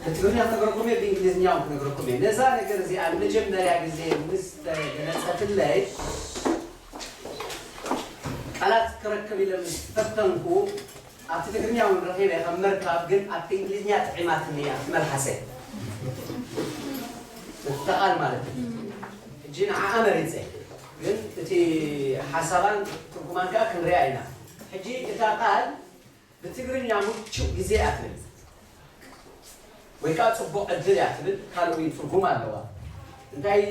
ብትግርኛ ክነግረኩም እየ፣ ብእንግሊዝኛ እውን ክነግረኩም እየ። ነዛ ነገር እዚኣ ንመጀመርያ ግዜ ምስ ተገለጸትለይ፣ ቃላት ክረክብ ኢለ ምስ ፈተንኩ፣ ኣብቲ ትግርኛ እውን ረኺበ ከም ምርካብ፣ ግን ኣብቲ እንግሊዝኛ ጥዒማትኒ እያ እቲ መልሓሰይ። እቲ ቃል ማለት እዩ። ሕጂ ንዓኣ መሪጸ፣ ግን እቲ ሓሳባን ትርጉማን ከኣ ክንሪኣ ኢና። ሕጂ እታ ቃል ብትግርኛ ምቹእ ግዜ እያ ትብል፣ ወይ ከኣ ጽቡቕ ዕድል እያ ትብል። ካልእ እውን ትርጉም ኣለዋ። እንታይ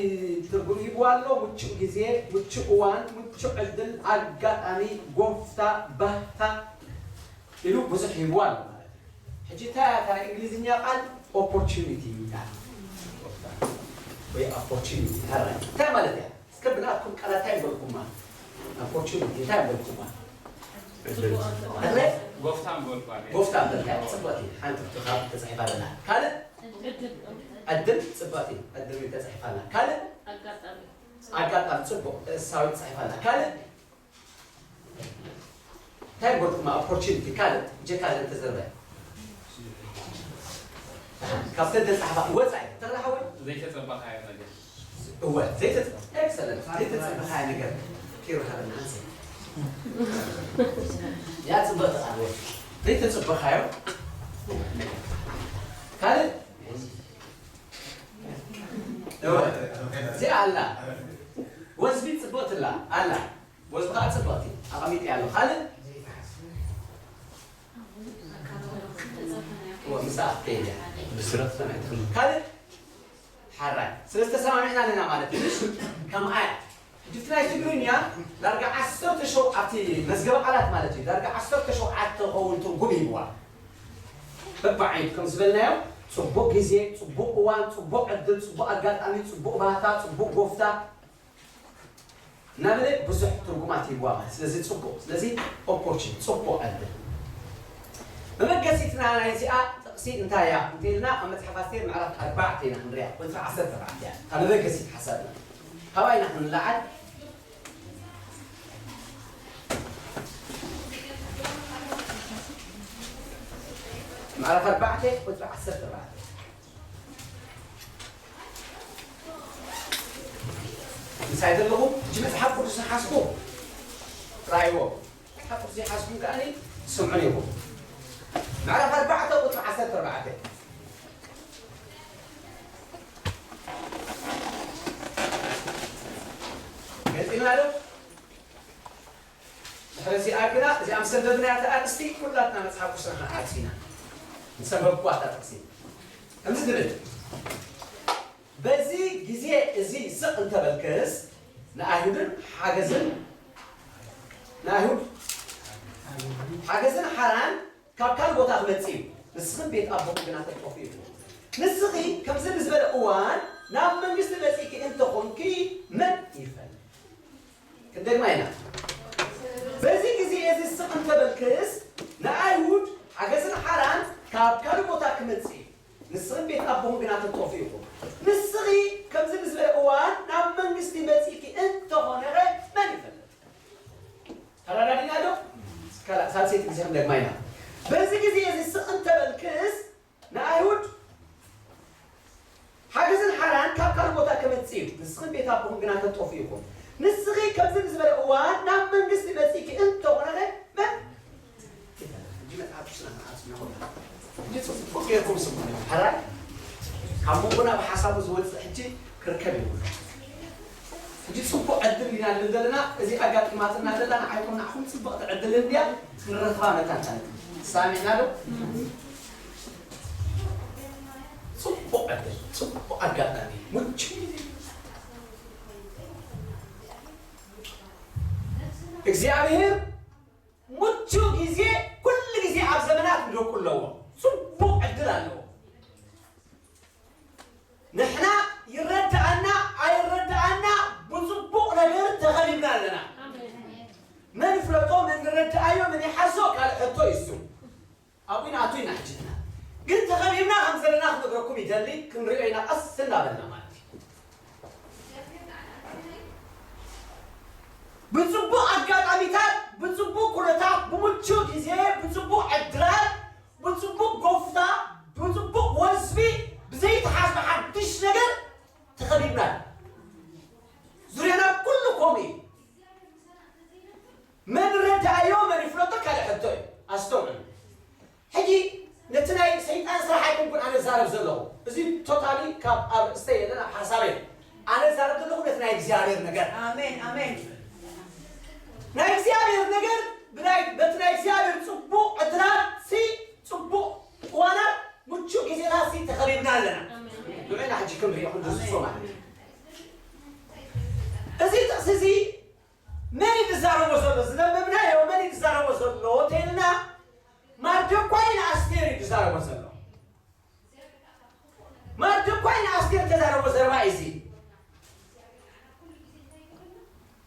ትርጉም ሂብዋ ኣሎ? ምቹእ ግዜ፣ ምቹእ እዋን፣ ምቹእ ዕድል፣ ኣጋጣሚ፣ ጎፍታ፣ ባህታ ኢሉ ብዙሕ ሂብዋ ኣሎ ማለት እዩ። ሕጂ እታ እታ እንግሊዝኛ ቃል ኦፖርቹኒቲ ይበሃል። ወይ ኦፖርቹኒቲ፣ ሕራይ። እንታይ ማለት እያ? እስከ ብናትኩም ቃላት እንታይ በልኩማ? ኦፖርቹኒቲ እንታይ በልኩማ? ሕራይ? ጎፍታ በልኳ። ጎፍታ በልካ፣ ጽብቕቲ። ሓንቲ ካብቲ ተጻሒፋ ዘላ። ካልእ? ዕድል፣ ጽብቕቲ። ዕድል ተጻሒፋ ኣላ። ካልእ? ኣጋጣሚ። ኣጋጣሚ፣ ጽቡቕ። እሳዊት ተጻሒፋ ኣላ። ካልእ? እንታይ በልኩማ? ኦፖርቹኒቲ። ካልእ? ጀካ ዘን ተዘርበ። ካብተን ተጻሒፋ ወጻኢ። ተኽለ ሓወይ? ዘይተጸበኻዮ ነገር። እወ፣ ዘይተጸ-፣ ኤክሰለንት። ዘይተጸበኻዮ ነገር። ኪሩ ሃበና፣ ኣንሰ። ያ ጽብቕቲ ቃል፣ እወ። ዘይተጸበኻዮ ነገር። ካልእ? እወ። እዚኣ ኣላ። ወዝቢ ጽብቕቲ ኣላ፣ ኣላ። ወዝቢ ከዓ ጽብቕቲ። ኣቐሚጠያ ኣለኹ። ካልእ? እወ፣ ምስኣ ክትከይድ እያ። ብስራት ሰማዕቲ። ካልእ? ሓራይ። ስለ ዝተሰማሚዕና ኣለና ማለት እዩ። እሺ? ከምኣ እያ። ሕጂ ናይ ትግርኛ ዳርጋ ዓሰርተ ሸው-፣ ኣብቲ መዝገበ ቃላት ማለት እዩ። ዳርጋ ዓሰርተ ሸውዓተ ክኸውን ትርጉም ሂብዋ። በብዓይነቱ ከም ዝበልናዮ፣ ጽቡቕ ግዜ፣ ጽቡቕ እዋን፣ ጽቡቕ ዕድል፣ ጽቡቕ ኣጋጣሚ፣ ጽቡቕ ባህታ፣ ጽቡቕ ጎፍታ እናበለ ብዙሕ ትርጉማት ሂብዋ ማለት። ስለዚ ጽቡቕ። ስለዚ ኦፖርቹን፣ ጽቡቕ ዕድል። መበገሲትና ናይዚኣ ጥቕሲ እንታይ እያ እንተኢልና፣ ኣብ መጽሓፍ ኣስቴር ምዕራፍ ኣርባዕተ ኢና ክንሪኣ፣ ቁጽሪ ዓሰርተ ኣርባዕተ እያ። እታ መበገሲት ሓሳብና። ካባይ ኢና ክንለዓል? ምዕራፍ ኣርባዕተ ቁጽሪ ዓሰርተ ኣርባዕተ። ምሳይ ዘለኹም፣ ሕጂ መጽሓፍ ቅዱስ ዝሓዝኩም ርኣይዎ። መጽሓፍ ቅዱስ ዘይሓዝኩም ከኣ ስምዑኒ ኢኹም። ምዕራፍ ኣርባዕተ ቁጽሪ ዓሰርተ ኣርባዕተ። ገሊጽና ዶ? ድሕሪ እዚኣ ግና፣ እዚኣ ምስ ኣንበብናያ እታ ኣርእስቲ፣ ኩላትና መጽሓፍ ቅዱስና ክንዓጽ ኢና። ምስ ኣንበብኩዋ እታ ጥቕሲ። ከምዚ ትብል፣ በዚ ግዜ እዚ ስቕ እንተበልክስ፣ ንኣይሁድን ሓገዝን፣ ንኣይሁድ ሓገዝን ሓራን ካብ ካልእ ቦታ ክመጽእ እዩ። ንስኽን ቤት ኣቦኽን ግና ክትጠፍኡ ኢኹም። ንስኺ ከምዚ ንዝበለ እዋን ናብ መንግስቲ መጺእኪ እንተኾንኪ መን ይፈልጥ? ክንደግማ ኢና። በዚ ግዜ እዚ ስቕ እንተበልክስ፣ ንኣይሁድ ሓገዝን ሓራን ካብ ካልእ ቦታ ክመጽእ እዩ። ንስኽን ቤት ኣቦኽን ግና ክትጠፍኡ ኢኹም። ንስኺ ከምዚ ንዝበለ እዋን ናብ መንግስቲ መጺእኪ እንተኾነ መን ይፈልጥ? ተረዳዲና ዶ? ካልእ ሳልሰይቲ ግዜ ክንደግማ ኢና። በዚ ግዜ እዚ ስቕ እንተበልክስ፣ ንኣይሁድ ሓገዝን ሓራን ካብ ካልእ ቦታ ክመጽእ እዩ፣ ንስኽን ቤት ኣቦኽን ግና ክትጠፍኡ ኢኹም። ንስኺ ከምዚ ንዝበለ እዋን ናብ መንግስቲ መጺእኪ እንተኾነ መን? ሕጂ መጽሓፍ ቅዱስና ንዓጽና ኾና። ሕጂ ጽቡቕ ጌርኩም ስምዑ። ሕራይ ካብ መንጎና ብሓሳቡ ዝወጽእ ሕጂ ክርከብ ይብሉ። ሕጂ ጽቡቕ ዕድል ኢና ንብል ዘለና፣ እዚ ኣጋጢማትና ዘላ ንዓይኩም ንዓኹም ጽብቕቲ ዕድል እንድያ፣ ክንረኽባ መታን ጻንት። ሰሚዕና ዶ? ጽቡቕ ዕድል፣ ጽቡቕ ኣጋጣሚ፣ ምቹ። እግዚኣብሔር ምቹ ግዜ ኩሉ ግዜ ኣብ ዘመናት ንደቁ ኣለዎ። ጽቡቕ ዕድል ኣለዎ። ንሕና ይረድኣና ኣይረድኣና ብጽቡቕ ነገር ተኸቢብና ኣለና። መን ይፍለጦ፣ መን ይረድኣዮ፣ መን ይሓዞ ካልእ ሕቶ እዩ እሱ። ኣብኡ ኢና ኣቱ ኢና ሕጂ ንሕና። ግን ተኸቢብና ከም ዘለና ክነግረኩም ይደሊ፣ ክንሪኦ ኢና ቀስ እናበልና ማለት እዩ። ብጽቡቕ ኣጋጣሚታት፣ ብጽቡቕ ኩነታት፣ ብምቹ ግዜ፣ ብጽቡቕ ዕድላት፣ ብጽቡቕ ጎፍታ፣ ብጽቡቕ ወዝቢ ነገር ተኸቢብና። ዙርያና ኩሉ ከምኡ እዩ። መን ረዳእዮ፣ መን ይፍለጦ ካልእ ሕቶ እዩ። ኣስተውዕሉ። ሕጂ ነቲ ናይ ሰይጣን ስራሕ ኣይኮንኩን ኣነ ዛረብ ዘለኹ። እዚ ቶታሊ ካብ ኣብ ርእሰይ የለን፣ ኣብ ሓሳበይ። ኣነ ዛረብ ዘለኹ ነቲ ናይ እግዚኣብሔር ነገር። ኣሜን፣ ኣሜን። ናይ እግዚኣብሔር ነገር ብናይ፣ በቲ ናይ እግዚኣብሔር ጽቡቕ ዕድላት ሲ፣ ጽቡቕ እዋናት፣ ምቹእ ግዜታት ሲ ተኸቢብና ኣለና። ኣሜን። ንዑ ኢና ሕጂ ክንሪኦ ክንድስሶ ማለት እዩ። እዚ ጥቕሲ እዚ መን እዩ ዝዛረቦ ዘሎ? ዝነበብናዮ መን እዩ ዝዛረቦ ዘሎ? ተይልና ማርደኳይ ንኣስቴር እዩ ዝዛረቦ ዘሎ። ማርደኳይ ንኣስቴር ተዛረቦ ዘረባ እዩ እዚ።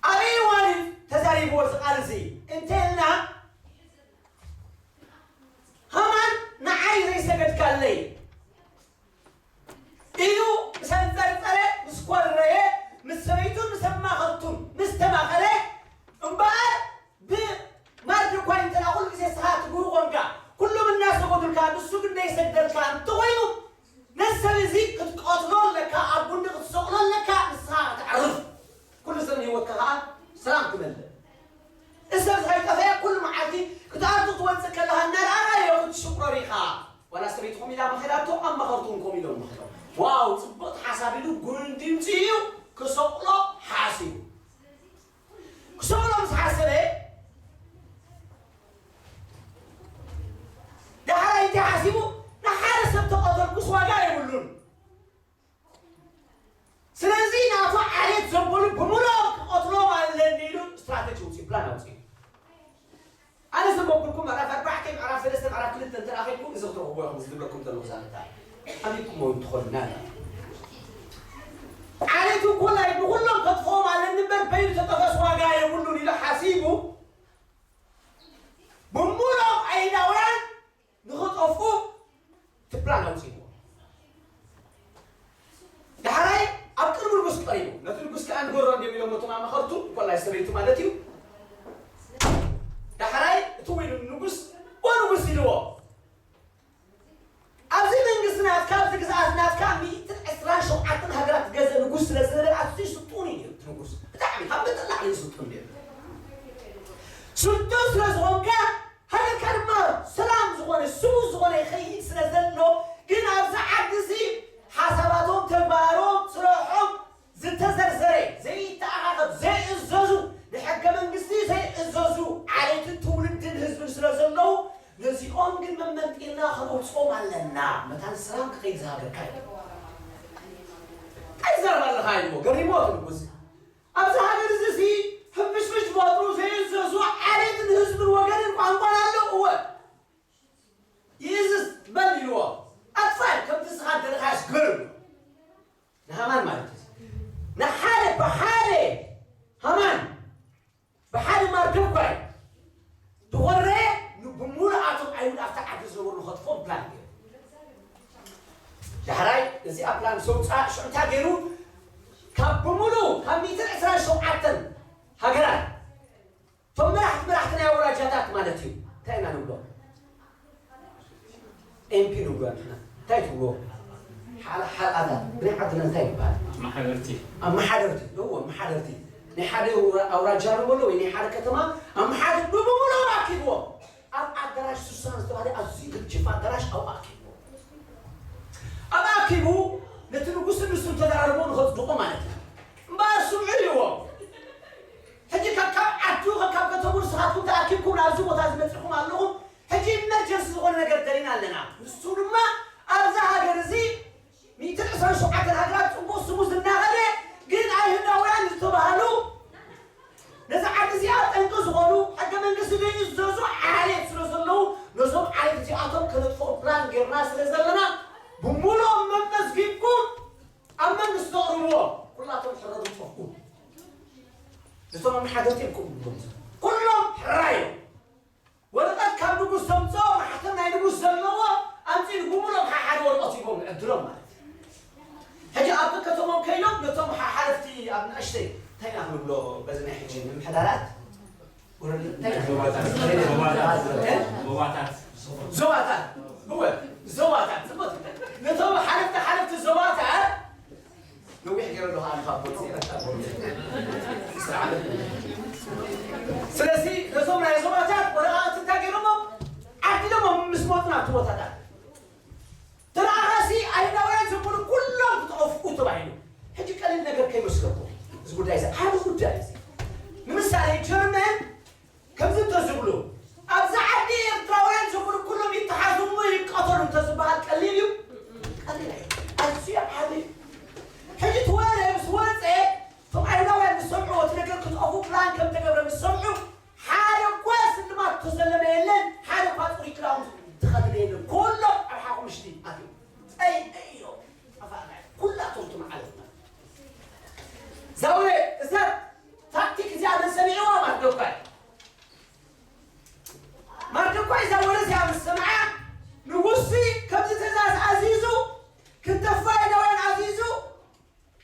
ኣበይ እዋን እዩ ተዛሪብዎ እዚ ቃል እዚ? እንተይልና ሃማን ንዓይ ዘይሰገድካለይ ኢሉ ምስ ኣንጸርጸረ፣ ምስ ኮረየ፣ ምስ ሰበይቱን ምስ ኣማኸርቱን ምስ ተማኸረ እምበኣር ብማርደኳይ እንተ ደኣ ኩሉ ግዜ ንስኻ ትግህኡ ኮንካ፣ ኩሎም እናሰገዱልካ ንሱ ግን ዘይሰግደልካ እንተኾይኑ፣ ነዚ ሰብ እዚ ክትቀትሎ ኣለካ፣ ኣብ ጉንዲ ክትሰቕሎ ኣለካ፣ ንስኻ ከተዕርፍ። ኩሉ ዘመን ህይወትካ ኸኣ ሰላም ክመልእ። እዚ ሰብ እዚ ከይጠፈአ ኩሉ መዓልቲ ክትኣቱ ክትወጽእ ከለኻ እናረኣኻዮ ክትሽቁረር ኢኻ። ዋላ ሰበይትኹም ኢላ መኺራቶ፣ ኣማኸርትኹም ከምኡ ኢሎም መኺሮም። ዋው፣ ጽቡቕቲ ሓሳብ ኢሉ ጉንዲ ኣምጺኡ ክሰቕሎ ሓሲቡ። ክሰቕሎ ምስ ሓሰበ፣ ዳሕራይ እንታይ ሓሲቡ? ንሓደ ሰብ ተቐተልኩስ ዋጋ የብሉን። ስለዚ ናቱ ዓሌት ዘበሉ ብምልኦም ክቐትሎም ኣለኒ ኢሉ ስትራተጂ ኣውፂኡ፣ ፕላን ኣውፂኡ። ኣነ ዘንበብኩልኩም ምዕራፍ ኣርባዕተ፣ ምዕራፍ ሰለስተ፣ ምዕራፍ ክልተ እንተ ረኺብኩም እዚ ክትረኽብዎ ኢኹም፣ እዚ ዝብለኩም ዘለኹ ዛንታ። ኣንቢብኩምዎ ትኾኑና። ዓሌቱ ኩላይ ንኹሎም ከጥፍኦም ኣለኒ እምበር በይኑ ተጠፈስ ዋጋ የብሉን ኢሉ ሓሲቡ ብምልኦም ኣይሁዳውያን ንኽጠፍኡ እቲ ፕላን ኣውፂእዎ። ዳሕራይ ኣብ ቅድሚ ንጉስ ቀሪቡ፣ ነቲ ንጉስ ከኣ ንገሮ እንዲም ኢሎም እቶም ኣማኸርቱ፣ ኮላይ ሰበይቱ ማለት እዩ። ዳሕራይ እቲ ወይ ንጉስ፣ "ኦ ንጉስ" ኢልዎ። "ኣብዚ መንግስቲ ናትካ፣ ኣብዚ ግዝኣት ናትካ፣ ሚእትን ዕስራን ሸውዓተን ሃገራት ዝገዝእ ንጉስ ስለ ዝነበረ ኣዝዩ ስልጡን እዩ ነይሩ እቲ ንጉስ። ብጣዕሚ ካብ መጠን ላዕሊ ስልጡን ነይሩ። ስልጡን ስለ ዝኾንካ፣ ሃገርካ ድማ ሰላም ዝኾነ፣ ስሙዝ ዝኾነ ይኸይድ ስለ ዘሎ፣ ግን ኣብዚ ዓዲ እዚ ሓሳባቶም፣ ተግባሮም፣ ስረሖም ዝተዘርዘረ፣ ዘይተኣኻኸብ፣ ዘይእዘዙ፣ ንሕገ መንግስቲ ዘይእዘዙ ዓሌትን ትውልድን ህዝብን ስለ ዘለዉ፣ ነዚኦም ግን መመንጢልና ከነውፅኦም ኣለና። መታን ሰላም ክኸይድ ዝሃገርካ እዩ." እንታይ ትዛረብ ኣለኻ ኢልዎ፣ ገሪሞ እቲ ንጉስ። ኣብዚ ሃገር እዚ ሲ ሕንፍሽፍሽ ዝፈጥሩ ዘይእዘዙ ዓሌትን ህዝብን ወገንን ቋንቋን ኣለዉ። እወ፣ ይእዝዝ በል ኢልዎ። ኣጥፋእ፣ ከምቲ ንስኻ ዝደለኻዮ ስገር ኢልዎ። ንሃማን ማለት እዩ። ንሓደ ብሓደ ሃማን ብሓደ ማርደኳይ ተኾረየ፣ ን-፣ ብምሉኣቶም ኣይሁድ ኣብታ ዓዲ ዝነበሩ ንኸጥፍኦም ፕላን ገይሩ። ዳሕራይ እዚኣ ፕላን ሰውፃ ሽዑ እንታይ ገይሩ? ካብ ብምሉኡ ካብ ሚእትን ዕስራን ሸውዓተን ሃገራት፣ እቶም መራሕቲ መራሕቲ ናይ ኣውራጃታት ማለት እዩ። እንታይ ኢና ንብሎ? ኤምፒ ንብሎ ንሕና። እንታይ ትብሎ? ሓል-፣ ሓልኣታት። ብናይ ዓድና እንታይ ይበሃል? ኣመሓደርቲ። ኣመሓደርቲ። እዎ፣ ኣመሓደርቲ። ናይ ሓደ ኣውራ-፣ ኣውራጃ ንበሎ ወይ ናይ ሓደ ከተማ ኣመሓደርቲ ብምሉኦም ኣኪብዎ። ኣብ ኣዳራሽ ሱሳን ዝተባህለ ኣዝዩ ግርጭፍ ኣዳራሽ ኣብኡ ኣኪብዎ። ኣብ ኣኪቡ ነቲ ንጉስን ንሱን ተደራርቦ ንኸጽድቑ ማለት እዩ። እምበኣር ስምዑ ኢልዎ። ሕጂ ከካብ ዓዱ፣ ከካብ ከተሙ ንስኻትኩም ተኣኪብኩም ናብዚ ቦታ እዚ መጺኹም ኣለኹም። ሕጂ ኢመርጀንሲ ዝኾነ ነገር ደሊና ኣለና። ንሱ ድማ ኣብዛ ሃገር እዚ ሚእትን ዕስራን ሸውዓተን ሃገራት ጽቡቕ ስሙ ዝናኸደ፣ ግን ኣይሁዳውያን ዝተባህሉ ነዚ ዓዲ እዚኣ ጠንቂ ዝኾኑ፣ ሕገ መንግስቲ ዘይእዘዙ ዓሌት ስለ ዘለዉ፣ ነዞም ዓሌት እዚኣቶም ከነጥፍኦም ፕላን ጌርና ስለ ዘለና፣ ብምሉኦም መመዝጊብኩም ኣብ መንግስቲ ኣቕርብዎ። ኩላቶም ሕረዱ ጠፍኡ። ነቶም ኣመሓደርቲ ኢልኩም ኩሎም ሕራይ እዮም። ወረቐት ካብ ንጉስ ዘምጽኦ፣ ማሕተም ናይ ንጉስ ዘለዎ ኣምጺኡ ንብምሎም ሓሓደ ወረቐት ሂቦም ንዕድሎም ማለት እዩ። ሕጂ ኣብ ከተሞም ከይዶም ነቶም ሓ-፣ ሓለፍቲ ኣብ ንእሽተይ እንታይ ኢና ክንብሎ በዚ ናይ ሕጂ ምምሕዳራት? ወረድ-፣ እንታይ ኢና ክንብሎ? ዞባታት። እ? ዞባታት። ዞባታት። እወ፣ ዞባታት። ዝሞት ነቶም ሓለፍቲ፣ ሓለፍቲ ዞባታት ነዊሕ ገይረ ኣለኹ ኣነ ካብ ቦት ዘይረታ ቦት። ስለዚ ነዞም ናይ ዞባታት ወረቓቕቲ እንታይ ገይሮሞ? ዓዲሎሞ ምስ መጡ ናብቲ ቦታታት። ተለኣኻሲ ኣይሁዳውያን ዘበሉ ኩሎም ክጠፍኡ ተባሂሉ። ሕጂ ቀሊል ነገር ከይመስለኩም እዚ ጉዳይ እዚ ዓቢ ጉዳይ እዚ። ንምሳሌ ጀርመን ከምዚ እንተዝብሉ፣ ኣብዚ ዓዲ ኤርትራውያን ዝኹኑ ኩሎም ይተሓዙ እሞ ይቀተሉ እንተዝበሃል ቀሊል እዩ? ቀሊል ኣይኮነን። ኣዝዩ ዓቢ እዩ። ሕጂ እቲ ወረ ምስ ወፀ፣ እቶም ኣይሁዳውያን ምስ ሰምዑ፣ እቲ ነገር ክጠፉ ፕላን ከም ተገብረ ምስ ሰምዑ፣ ሓደ እኳ ስልማት ዝተሰለመ የለን፣ ሓደ እኳ ፅሩይ ክዳውንቲ ዝተኸድነ የለን። ኩሎም ኣብ ሓኹምሽቲ ኣትዮም። ጠይ ጠይ ኢሎም ጠፋእና። ኩላቶም እቶም ዓለምና። ዛውረ እዛ ታክቲክ እዚኣ መን ሰሚዕዋ? ማርዶኳይ። ማርዶኳይ እዛ ወረ እዚኣ ምስ ሰምዓ፣ ንጉሲ ከምዚ ትእዛዝ ኣዚዙ፣ ክንተፋ ኣይሁዳውያን ኣዚዙ፣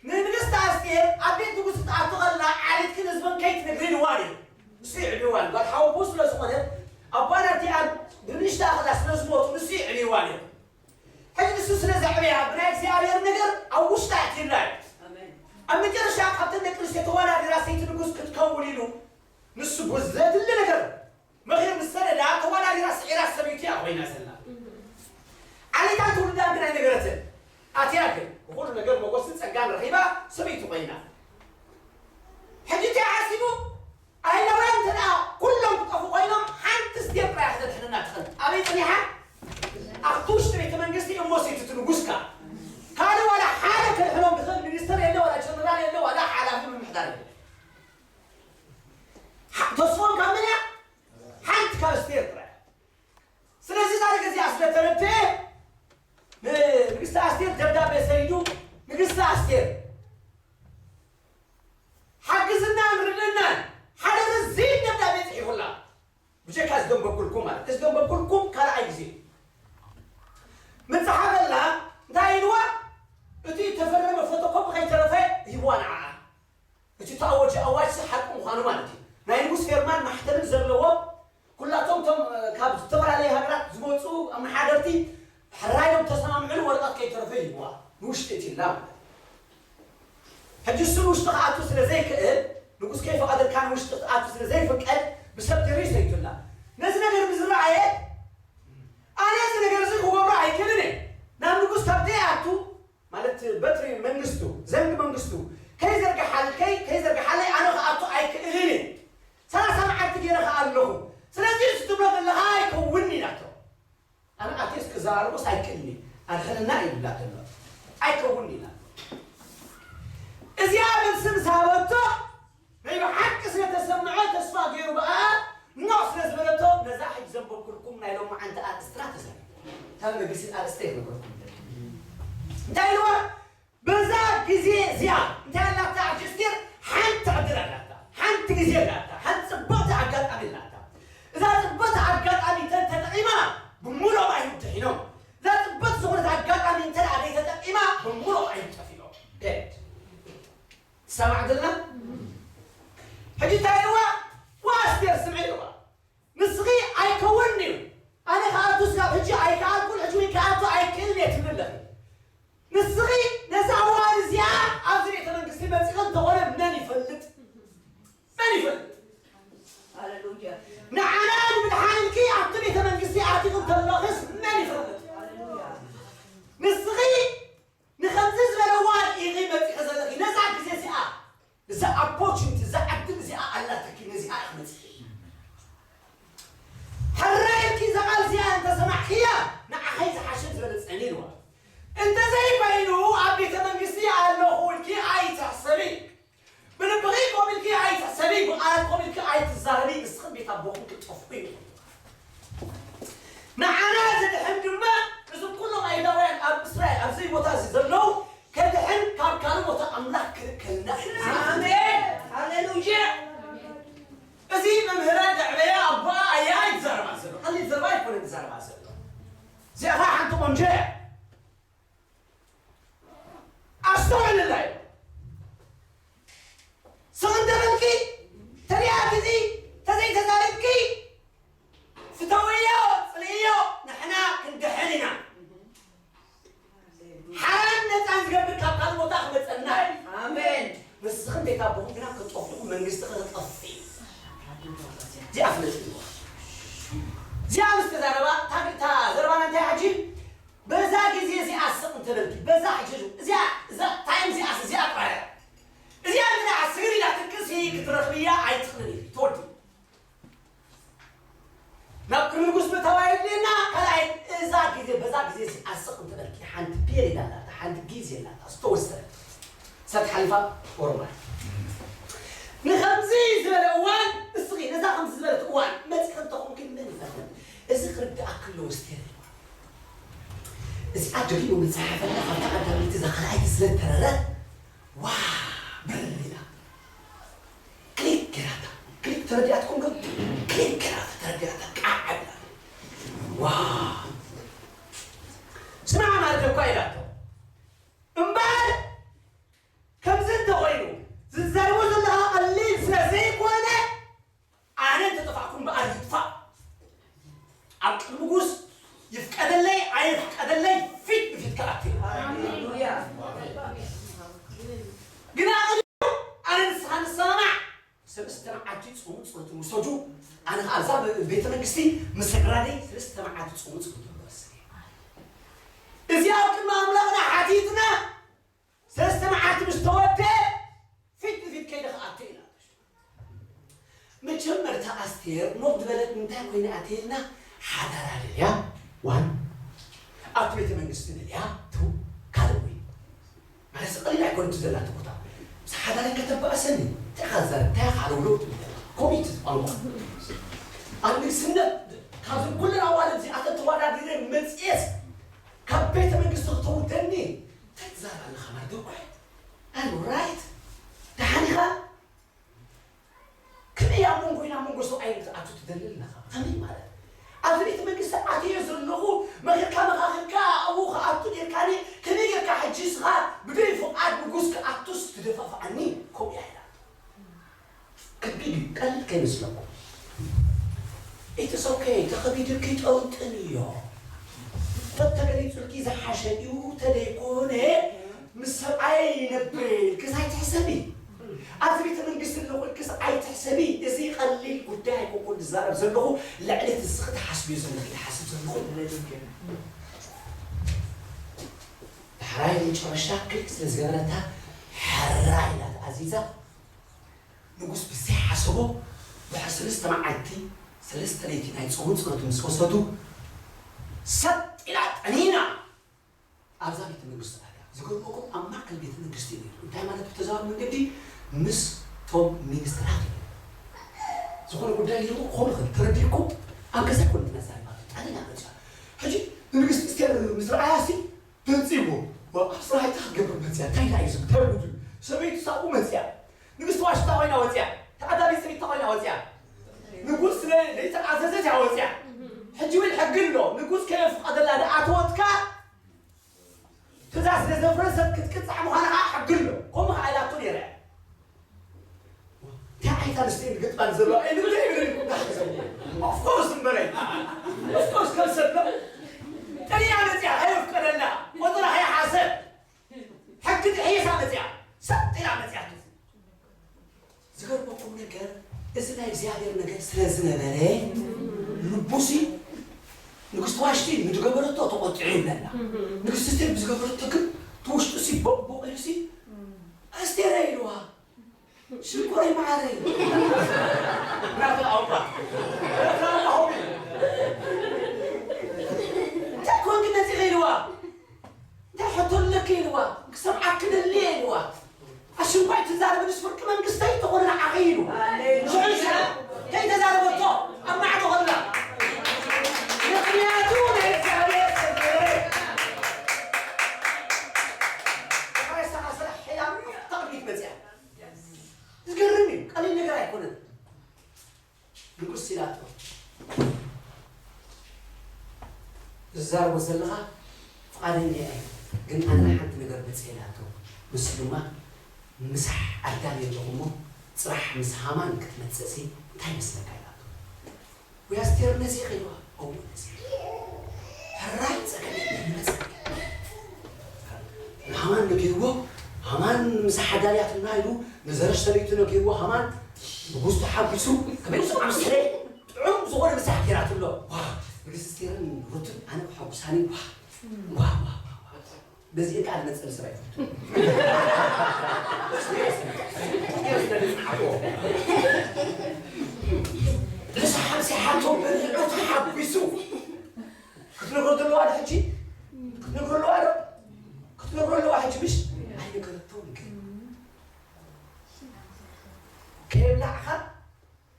ንንግስቲ ኣስቴር ኣብ ቤት ንጉስ ክትኣቱ ከላ ዓሌትክን ህዝብን ከይትነግሪ ኢልዋ ነይሩ። ንሱ የዕብይዋ ነይሩ። ጓል ሓወቦኡ ስለ ዝኾነ፣ ኣቦኣን ኣዲኣን ብንእሽተኣ ከላ ስለ ዝሞቱ፣ ንሱ የዕብይዋ ነይሩ። ሕጂ ንሱ ስለ ዘዕበያ፣ ብናይ እግዚኣብሔር ነገር ኣብ ውሽጣ ኣእትዩላ እዩ። ኣሜን። ኣብ መጨረሻ ካብተን ደቂ ኣንስትዮ ተወዳዲራ ሰይቲ ንጉስ ክትከውን ኢሉ፣ ንሱ ብዘድሊ ነገር መኺሩ ምስ ሰደዳ፣ ተወዳዲራ ስዒራ ሰበይቱ እያ ኮይና ዘላ። ዓሌታን ትውልዳን ግን ኣይነገረትን። ኣትያ ግን ብኹሉ ነገር ሞገስን ጸጋን ረኺባ ሰበይቱ ኮይና። ሕጂ እንታይ ሓሲቡ? ኣይሁዳውያን እንተ ደኣ ኩሎም ክጠፍኡ ኮይኖም፣ ሓንቲ ስቴር ጥራይ እያ ክተድሕነና ትኽእል። ኣበይ ጸኒሓ? ኣብቲ ውሽጢ ቤተ መንግስቲ እሞ ሰይቲ እቲ ንጉስ ከኣ። ካልእ ዋላ ሓደ ከድሕኖም ዝኽእል ሚኒስተር የለ፣ ዋላ ጀነራል የለ፣ ዋላ ሓላፊ ምምሕዳር የለ። ሓ-፣ ተስፎም ካብ መን እያ? ሓንቲ ካብ ኣስቴር ጥራይ። ስለዚ እዛ ነገር እዚኣ ስለ ተረድአ፣ ንንግስቲ ኣስቴር ደብዳቤ ሰዲዱ፣ ንግስቲ ኣስቴር፣ ሓግዝናን ርድእናን፣ ሓደ ረዚን ደብዳቤ ጽሒፉላ። ብጀካ እዚ ደንበብኩልኩም ማለት፣ እዚ ደንበብኩልኩም ካልኣይ ግዜ። መጽሓፈላ እንታይ ኢልዋ? እቲ ተፈረመ ፎቶኮፒ ከይተረፈ ሂብዋ ንዓኣ። እቲ ተኣወጀ ኣዋጅ ሓቂ ምዃኑ ማለት እዩ። ናይ ንጉስ ፌርማን ማሕተምን ዘለዎ፣ ኩላቶም እቶም፣ እ፣ ካብ ዝተፈላለዩ ሃገራት ዝመጹ ኣመሓደርቲ ሕራይ ኢሎም ተሰማምዕሉ ወረቐት ከይተረፈ ይህብዋ። ንውሽጢ እቲ ኢላ ማለት እዩ። ሕጂ እሱ ንውሽጢ ክኣቱ ስለ ዘይክእል፣ ንጉስ ከይፈቐደልካ ንውሽጢ ክትኣቱ ስለ ዘይፍቀድ፣ ብሰብ ድሪ ሰይቱላ። ነዚ ነገር ብዝረኣየ፣ ኣነ እዚ ነገር እዚ ክገብሮ ኣይክእልን እየ። ናብ ንጉስ ካብ ዘይኣቱ፣ ማለት በትሪ መንግስቱ፣ ዘንግ መንግስቱ ከይዘርግሓልከይ፣ ከይዘርግሓለይ ኣነ ክኣቱ ኣይክእልን እየ። ሰላሳ መዓልቲ ገይረ ከኣ ኣለኹ። ስለዚ እዚ ትብሎ ዘለኻ ኣይከውንን ኢላቶ። ኣነ ኣቴስ ክዘራርቦስ ኣይክእልን እየ። ኣድሕንና ኢሉላ ዘሎ። ኣይከውንን ኢላ። እዚኣ መልሲ ምስ ሃበቶ፣ ናይ ብሓቂ ስለ ተሰምዐ ተስፋ ገይሩ ብኣ ኖዕ ስለ ዝበለቶ፣ ነዛ ሕጂ ዘንበብኩልኩም ናይ ሎማዓንቲ ኣርእስትና ተዛሪቡ። እታ መበገሲት ኣርእስተ ይነግረኩም። እንታይ ኢልዋ? በዛ ግዜ እዚኣ እንታይ ኣላታ? ኣስቴር ሓንቲ ዕድል ኣላታ። ሓንቲ ግዜ ኣላታ። ሓንቲ ጽብቕቲ ኣጋጣሚ ኣላታ። እዛ ጽብቕቲ ኣጋጣሚ እንተ ተጠቒማ፣ ብምሉኦም ኣይሁድ ድሒኖም። እዛ ጽብቕቲ ዝኾነት ኣጋጣሚ እንተ ደኣ ዘይተጠቒማ፣ ብምሉኦም ኣይሁድ ጠፊኦም። ዴድ። ትሰማዕ ዘለና? ሕጂ እንታይ ኢልዋ? ዋ ኣስቴር፣ ስምዒ ኢልዋ። ንስኺ ኣይከውንን እዩ። ኣነ ክኣቱ ስጋብ ሕጂ ኣይከኣልኩን፣ ሕጂ እውን ክኣቱ ኣይክእልን እየ ትብሊ ኣለኺ። ንስኺ ነዛ እዋን እዚኣ ኣብዚ ቤተ መንግስቲ መጺኺ እንተኾነ መን ይፈልጥ? መን ይፈልጥ? ሃሌሉያ። ንዓና ንምድሓን ኢልኪ ኣብቲ ቤተ መንግስቲ ኣቲኺ እንተለኽስ መን ይፈልጥ? ሃሌሉያ። ንስኺ ንኸምዚ ዝበለ እዋን ኢኺ መጺኺ ዘለኺ። ነዛ ግዜ እዚኣ፣ እዛ ኦፖርቹኒቲ፣ እዛ ዕድል እዚኣ ኣላትኪ፣ ነዚኣ ኢኺ መጺኺ። ሕራይ ኢልኪ እዛ ቃል እዚኣ እንተሰማዕክያ፣ ንዓኺ ዝሓሸ ዝበለጸኒ ኢልዋ። እንተዘይኮይኑ፣ ኣብ ቤተ መንግስቲ ኣለኹ ኢልኪ ኣይትሕሰቢ። ብልብኺ ኮም ኢልኪ ኣይትሕሰቢ፣ ብቓላት ኮም ኢልኪ ኣይትዛረቢ፣ ንስኽን ቤት ኣቦኽን ክትጠፍኡ ኢኹም። ንዓና ዘድሕን ድማ፣ እዞም ኩሎም ኣይሁዳውያን ኣብ እስራኤል፣ ኣብዚ ቦታ እዚ ዘለዉ፣ ከድሕን ካብ ካልእ ቦታ ኣምላኽ ክልከልና እዩ። ኣሜን። ሃሌሉያ። እዚ መምህራ ዘዕበያ ኣቦኣ ኣያ እዩ ዝዛረባ ዘሎ። ቀሊል ዘረባ ኣይኮነን ዝዛረባ ዘሎ። እዚኣ ኸዓ ሓንቲ ቆንጆ እያ። ኣስተውዕልላ እዩ። ስቕ እንተበልኪ፣ ተሪኣኪ፣ ተዘይተዛሪብኪ፣ ፍተውዮ፣ ጽልእዮ፣ ንሕና ክንድሕን ኢና። ሓራን ነጻን ዝገብር ካብ ካልእ ቦታ ክመጸና እዩ። እዚኣ ፍለጥ እዚኣ ምስ ተዛረባ ታግታ ዘረባና እንታይ ሕጂ በዛ ግዜ እዚኣ ስቕ እንተበልኪ በዛ ሕጂ እዚኣ እዛ ታይም እዚኣ እዚኣ ጥራያ እዚኣ ግና ስግር ኢላ ትቅሲ ክትረኽብያ ኣይትኽእልን ኢኺ ትወዲ ናብ ቅድሚ ንጉስ ምእታው ኣየድልየና። ካልኣይ እዛ ግዜ በዛ ግዜ እዚኣ ስቕ እንተበልኪ ሓንቲ ፔሪድ ኣላታ ሓንቲ ግዜ ኣላታ ዝተወሰነ ሰብ ሓሊፋ ኦሮማይ ንኸምዚ ዝበለ እዋን እስኺ ነዛ ከምዚ ዝበለት እዋን መፂኺ እንተኾንኪ መን ይፈልጥ እዚ ክርድኣክ ኣለዎ ስቴር እዚኣ ደጊሙ ምዝሓፈላ ካብታ ቀዳመይቲ እዛ ካልኣይቲ ስለ ተረረት ዋ ብር ኢላ ክሊክ ገይራታ ክሊክ ተረዲኣትኩም ዶ ክሊክ ገይራታ ተረዲኣታ ቃዕ ኢላ ዋ ስማዕ ማለት እኳ ኢላቶ እምበር ከምዚ እንተኾይኑ ዝዛረቦ ዘለኻ ቀሊል ስለ ዘይኮነ ኣነ እንተጠፋእኩ እምበኣር ይጥፋእ ኣብ ቅድሚ ንጉስ ይፍቀደለይ ኣይፍቀደለይ ፊት ንፊት ክኣቲ ግና ኣነ ንስኻ ንሰማማዕ ሰለስተ መዓልቲ ጾሙ ጸሎትን ውሰዱ ኣነ ከኣ ኣብዛ ቤተ መንግስቲ ምስ ስድራደይ ሰለስተ መዓልቲ ጾሙ ጸሎትን ክወስድ እዚ ኣብ ቅድሚ ኣምላኽና ሓቲትና ሰለስተ መዓልቲ ምስ ተወደ ፊት ንፊት ከይደ ክኣተ ኢና መጀመርታ ኣስቴር ኖብ ዝበለት እንታይ ኮይና ኣትየልና ሓዳራ ደልያ ዋን ኣብቲ ቤተ መንግስቲ ደልያ ቱ ካልእ ወይ ማለት ቀሊል ኣይኮነች ዘላቶ ቦታ ምስ ሓዳራ ከተባእሰኒ እንታይ ካልዛር እንታይ ካልውሎ ኮሚት ቋንቋ ኣብ ንግስነት ካብዚ ኩለን ኣዋልድ እዚኣተን ተዋዳዲረ መፅኤስ ካብ ቤተ መንግስቲ ክተውርደኒ እንታይ ትዛረብ ኣለኻ ማለት እኮ ኣሉ ራይት ደሓን ኢኻ ከመይ ኣብ መንጎ ኢና መንጎ ሰብኣይ ክትኣቱ ትደሊ ኣለኻ ከመይ ማለት ኣብዚ ቤተ መንግስቲ ኣትዮ ዘለኹ መኺርካ መኻኽርካ ኣብኡ ክኣቱ ጌርካኒ ከመይ ጌርካ ሕጂ እስኻ ብደይ ፍቓድ ንጉስ ክኣቱስ ትደፋፍኣኒ ከምኡ እያ ኢላ ከቢድ እዩ ቀሊል ከይመስለኩም ኢትስ ኦኬ ተኸቢድኪ ጠውጥንዮ ተተገሊጹልኪ ዝሓሸ እዩ ተደይኮነ ምስ ሰብኣየ ይነብር ኢልክስ ኣይትሕሰቢ ኣብዚ ቤተ መንግስቲ ኣለኹ ኢልክስ ኣይትሕሰቢ እዚ ቀሊል ጉዳይ ኣይኮንኩን ዝዛረብ ዘለኹ ልዕሊ እቲ እስኺ ትሓስብዮ ዘለኺ ዝሓስብ ዘለኹ ዳሕራይ መጨረሻ ክሊክ ስለ ዝገበረታ ሕራይ ኢላ ተኣዚዛ ንጉስ ብዘይሓሰቦ ድሕሪ ሰለስተ መዓልቲ ሰለስተ ለይቲ ናይ ጾምን ጸሎትን ምስ ወሰዱ ሰጥ ኢላ ጠኒና ኣብዛ ቤተ መንግስቲ ኣትያ ዝገርመኩም ኣብ ማእከል ቤተ መንግስቲ እዩ ነይሩ እንታይ ማለት ብተዘዋዋሪ መንገዲ ምስ ቶም ሚኒስትራት እዩ ዝኾነ ጉዳይ ነይሩ ክኾኑ ይኽእል ተረዲእኩም ኣብ ገዛ ኮነት ነዛ ማለት ጠኒና መፅያ ሕጂ ንንግስቲ እስቴር ምስ ረኣያ ሲ ደንፂዎ ኣብ ስራሕ እንታይ ክትገብር መፅያ እንታይ ኢላ እዩ ዝብል እንታይ ውዱ ሰበይቱ ሳብኡ መፅያ ንግስቲ ዋሽታ ኮይና ወፅያ ተኣዳቢት ሰበይታ ኮይና ወፅያ ንጉስ ስለ ዘይተኣዘዘት እያ ወፅያ ሕጂ እውን ሕጊ ኣሎ ንጉስ ከየፍቀደላ ዝኣተወትካ ትእዛዝ ስለ ዘፍረሰት ክትቅፃዕ ምዃና ከዓ ሕጊ ኣሎ ከምኡ ከዓ ኢላቶ ነይራ እያ እንታይ ዓይነት ኣንስተይቲ ግጥማት ዘለዋ እየ ዝብል እየ ዝብል ዳሕሰ ኦፍኮርስ እምበረይ ኦፍኮርስ ከም ሰብ ነው ጥሪያ መፅያ ከየፍቀደላ ቆፅራ ከይሓሰብ ሕጊ ጥሒሳ መፅያ ሰጥ ኢላ መፅያ ዝገርመኩም ነገር እዚ ናይ እግዚኣብሔር ነገር ስለ ዝነበረ ልቡሲ ንግስቲ ዋሽቲ ንዝገበረቶ ተቆጢዑ ይብለና ንግስቲ ስቴር ብዝገበረቶ ግን ትውሽጡ ሲ ቦቅቦቅ ኢሉ ሲ ኣስቴረ ኢልዋ ሽኮረይ መዓረይ ናተ ኣውራ እንታይ ኮንክ ነፂ ኢልዋ እንታይ ሕቶ ኣለኪ ኢልዋ ክሰምዓኪ ደልየ ኢልዋ ኣሽንኳይ ትዛረብ ንስ ፍርቂ መንግስተይ ተኾነ ንዓኺ ኢሉ ሽዑ ሽዑ ከይተዛረበቶ ኣብ ማዕዶ ኸላ ምኽንያቱ ናይ እግዚኣብሔር ስለ ዝገበረ ተቓይሳ ስራሕ ሒላ ተቕቢት መፅያ ዝገርም እዩ ቀሊል ነገር ኣይኮነን ንጉስ ኢላቶ ዝዛረቦ ዘለኻ ፍቓደኛ እየ ግን ኣነ ሓንቲ ነገር መፅእ ኢላቶ ንሱ ድማ ምሳሕ ኣዳም የለኹ እሞ ፅራሕ ምስ ሃማን ክትመፅእሲ እንታይ መስለካ ኢላቶ ወይ ኣስቴር ነፂ ኸይዋ እው ነፂ ሕራይ ፀገም የለን መፅእ ንሃማን ነጊርዎ ሃማን ምሳሕ ኣዳልያትና ኢሉ ንዘረሽ ሰበይቱ ነጊርዎ ሃማን ንጉስ ተሓጒሱ ከመይ ምስ ኣምስለ ጥዑም ዝኾነ ምሳሕ ጌራትሎ። ዋ ንግስቲ ስቴርን ሩትን ኣነ ሓጉሳኒ። ዋ ዋ ዋ ዋ በዚ እቃ ዝመፅእ ሰብ ኣይፈቱ። ንሰሓብ ሲሓቶ በሊዑ ተሓጒሱ ክትነግሮ ዘለዋ ዶ ሕጂ ክትነግሮ ኣለዋ ዶ ክትነግሮ ኣለዋ ሕጂ ምሽ ኣይነገረቶም ግን ከየብላዕኻ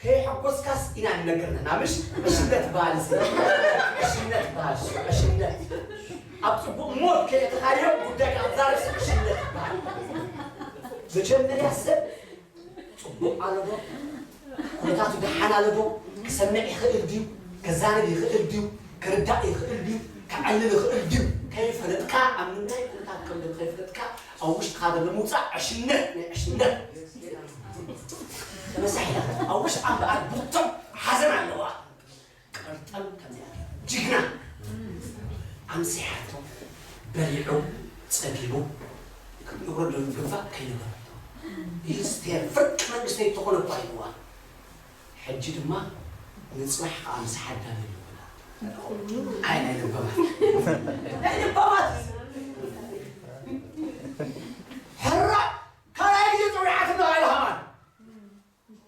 ከየሐጎስካስ ኢና ንነግር ንሕና ምሽ ዕሽነት በሃል እዚ ዕሽነት በሃል እሱ ዕሽነት ኣብ ፅቡቕ ሞት ከየእተኻዮ ጉዳይ ክትዛረብስ ዕሽነት በሃል መጀመርያ ሰብ ፅቡቕ ኣለዶ ኩነታቱ ደሓን ኣለዶ ክሰምዕ ይኽእል ድዩ ከዛንብ ይኽእል ድዩ ክርዳእ ይኽእል ድዩ ክዕልል ይኽእል ድዩ ከይፈለጥካ ኣብ ምንታይ ኩነታት ከም ከይፈለጥካ ኣብ ውሽጥኻ ዘሎ ምውፃእ ዕሽነት ናይ ዕሽነት ተመሳሒላ ኣብ ውሽጣ እምበኣር ብርቱዕ ሓዘን ኣለዋ። ቀርጠም ከምዚኣ ጅግና ኣምሲሓቶ በሊዑ ጸጊቡ ክንገብሮ ዝግባእ ከይነበረቶ ኢስቴር ፍርቂ መንግስተይ እተኾነ እኳ ኢልዋ። ሕጂ ድማ ንጽባሕ ከዓ ምስ ሓዳም ይልውላ። ኣይ ናይ ልባማት ናይ ልባማት ሕራይ ካልኣይ ግዜ ጸዊዓትና ኢሉ ሃማን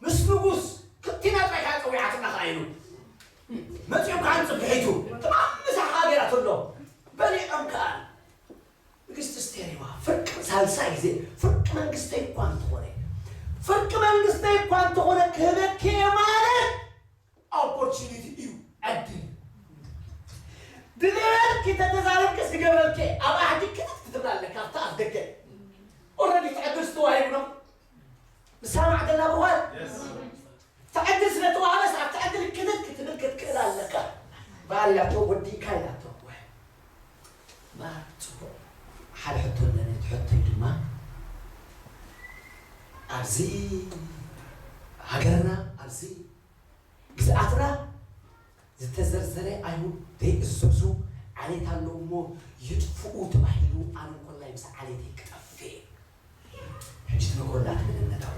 ምስ ንጉስ ክልቲና ጥራይ ከኣ ጸዊዓትና ከኣ ኢሉ መጺኦም ከኣ ንጽብሒቱ ትማም ምሳሕ ከኣ ገይራትሎ በሊዖም ከኣ ንግስቲ ስቴሪዋ ፍርቂ ሳልሳይ ግዜ ፍርቂ መንግስተይ እኳ እንተኾነ ፍርቂ መንግስተይ እኳ እንተኾነ ክህበኪ እየ ማለት ኦፖርቹኒቲ እዩ ዕድል ድልበልኪ ተተዛረብኪ ዝገብረልኪ ኣብ ኣሕዲ ክትት ክትብል ኣለካ ኣብቲ ኣፍ ደገ ኦረዲ ትዕድል ዝተዋሂቡ ነው ንሳ ማዕደላ ብኳል ትዕድል ስለ ተዋህበስ ኣብቲ ዕድል ክትት ክትብል ክትክእል ኣለካ ባር ኢላቶ ወዲእካ ኢላቶ ባር ፅቡቅ ሓደ ሕቶ ኣለኒ እቲ ሕቶይ ድማ ኣብዚ ሃገርና ኣብዚ ግዝኣትና ዝተዘርዘረ ኣይሁድ ዘይእዘዙ ዓሌት ኣለዉ እሞ ይጥፍኡ ተባሂሉ ኣነ እንኮላይ ምስ ዓሌተይ ክጠፍእ ሕጂ ትነግሮላ ትብል እምነታዊ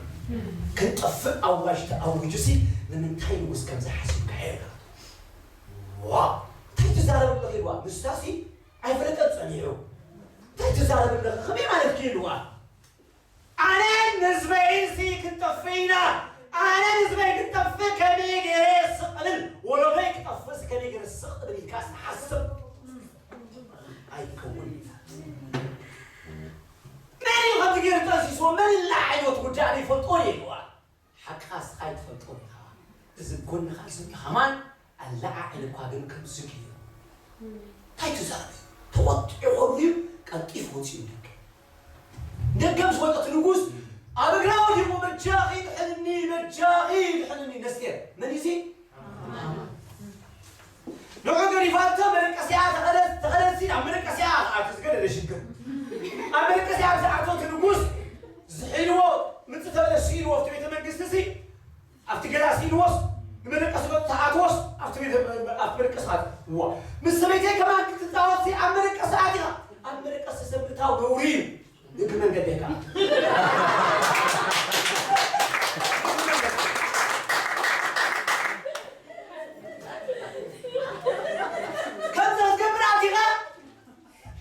ክንጠፍእ ኣዋጅ ተኣዊጁ ሲ ንምንታይ ንጉስ ከምዚ ሓሲብካ ሄርካ ዋ እንታይ ትዛረብ ኣለኺ ዋ ንሳሲ ኣይፈለጠን ጸኒሑ እንታይ ትዛረብ ኣለኺ ከመይ ማለት ክኢሉ ዋ ኣነ ንህዝበይሲ ክንጠፍእ ኢና ኣነ ንህዝበይ ክንጠፍእ ከመይ ገይረ ስቕብል ወለዶይ ክጠፍእሲ ከመይ ገይረ ስቕብል ኢልካ ዝሓስብ ኣይከውን መን እዩ ከምዚ ገይሩ ጠንሲስዎ መን ላዓይወት ጉዳይ ኣነ ይፈልጦ የልዋ ሓቅኻ ስኻ ይትፈልጦ ኢኻ እዚ ጎንኻ ዘሎ ሃማን ኣለዓዕል እኳ ግን ከምዚ ገይሩ እንታይ ትዛረብ ተወጢዑ ከሉ እዩ ቀልጢፉ ወፂኡ ደገ ደገ ምስ ወጠት ንጉስ ኣብ እግራ ወዲቑ በጃኺ ድሕንኒ በጃኺ ድሕንኒ ነስቴር መን እዩ ንዑ ገሪፋቶ መደቀስያ ተኸደሲ ናብ መደቀስያ ኣትዩ ዝገደደ ሽግር ኣብ መደቀስያ ዝኣተወት ንጉስ ዝሒልዎ ምፅእ ተበለ ስኢልዎ ኣብቲ ቤተ መንግስቲ ሲ ኣብቲ ገዛ ስኢልዎስ ንመደቀሲ ገፁ ተኣትዎስ ኣብቲ ቤተ ኣብቲ መደቀሲ ኣት እዋ ምስ ሰበይተይ ከማን ክትፃወት ሲ ኣብ መደቀሲ ኣቲኻ ኣብ መደቀሲ ሰብ ምእታው ነውሪ እዩ እግሪ መንገደይ ከዓ ከምዚ ክትገብር ኣቲኻ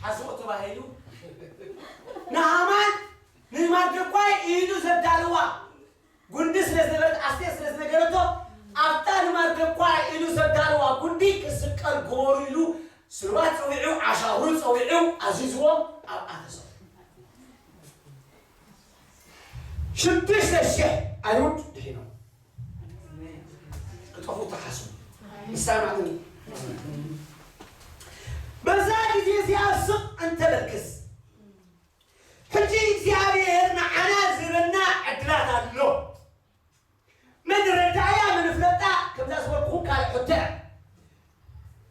ሓስቦ ተባሂሉ ንሃማን ንማርደኳይ ኢዱ ዘዳልዋ ጉንዲ ስለ ዝነበረት ኣስቴር ስለ ዝነገረቶ ኣብታ ንማርደኳይ ኢዱ ዘዳልዋ ጉንዲ ክስቀል ግበሩ ኢሉ ስልባት ፀዊዑ ዓሻሁር ፀዊዑ ኣዚዝዎም ኣብኣ ተሰሩ ሽዱሽተ ሽሕ ኣይሁድ ድሒኖም ክጠፉ ተሓስቡ ንሳማዕኒ በዛ ግዜ እዚኣ ስቕ እንተበልክስ ሕጂ እግዚኣብሔር ንዓና ዝህበና ዕድላት ኣሎ መን ንረዳእያ መን ንፍለጣ ከምዛ ዝበልኩኹም ካልእ ሕቶ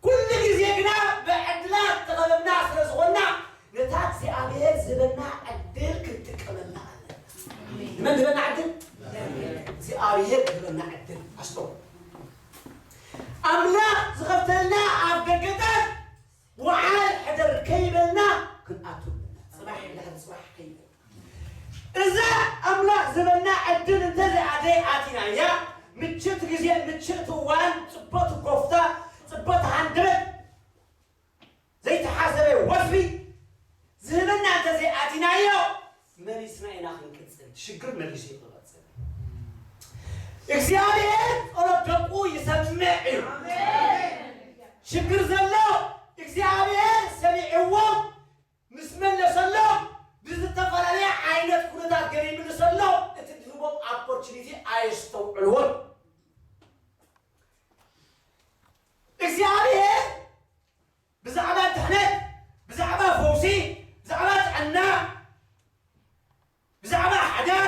ኩሉ ግዜ ግና ብዕድላት ተኸበብና ስለ ዝኾንና ነታ እግዚኣብሔር ዝህበና ዕድል ክንጥቀመላ ኣለና ንመን ዝህበና ዕድል እግዚኣብሔር ዝህበና ዕድል ኣስቶ ኣምላኽ ዝኸፍተልና ኣብ ደገታት ወዓል ሕደር ከይበልና ክንኣቱ ኣለና ፅባሕ ድሕሪ ፅባሕ ከይበልና እዛ ኣምላኽ ዝበና ዕድል እንተዘይኣተይ ኣቲናያ፣ ምችእቲ ግዜ፣ ምችእቲ እዋን፣ ጽበቲ ጎፍታ፣ ጽበቲ ሃንደበት፣ ዘይተሓሰበ ወስቢ ዝህበና እንተዘይኣቲናዮ፣ መሊስና ኢና ክንቅጽል። ሽግር መሊሱ እዩ ክቐጽል። እግዚኣብሔር ጸሎት ደቁ ይሰምዕ እዩ። ሽግር ዘሎ እግዚኣብሔር ሰሚዕዎ ምስ መለሰሎም፣ ብዝተፈላለየ ዓይነት ኩነታት ገለ ይምልሰሎም፣ እቲ ድህቦም ኦፖርቹኒቲ ኣየስተውዕልዎን። እግዚኣብሔር ብዛዕባ ድሕነት፣ ብዛዕባ ፈውሲ፣ ብዛዕባ ጥዕና፣ ብዛዕባ ሓዳር፣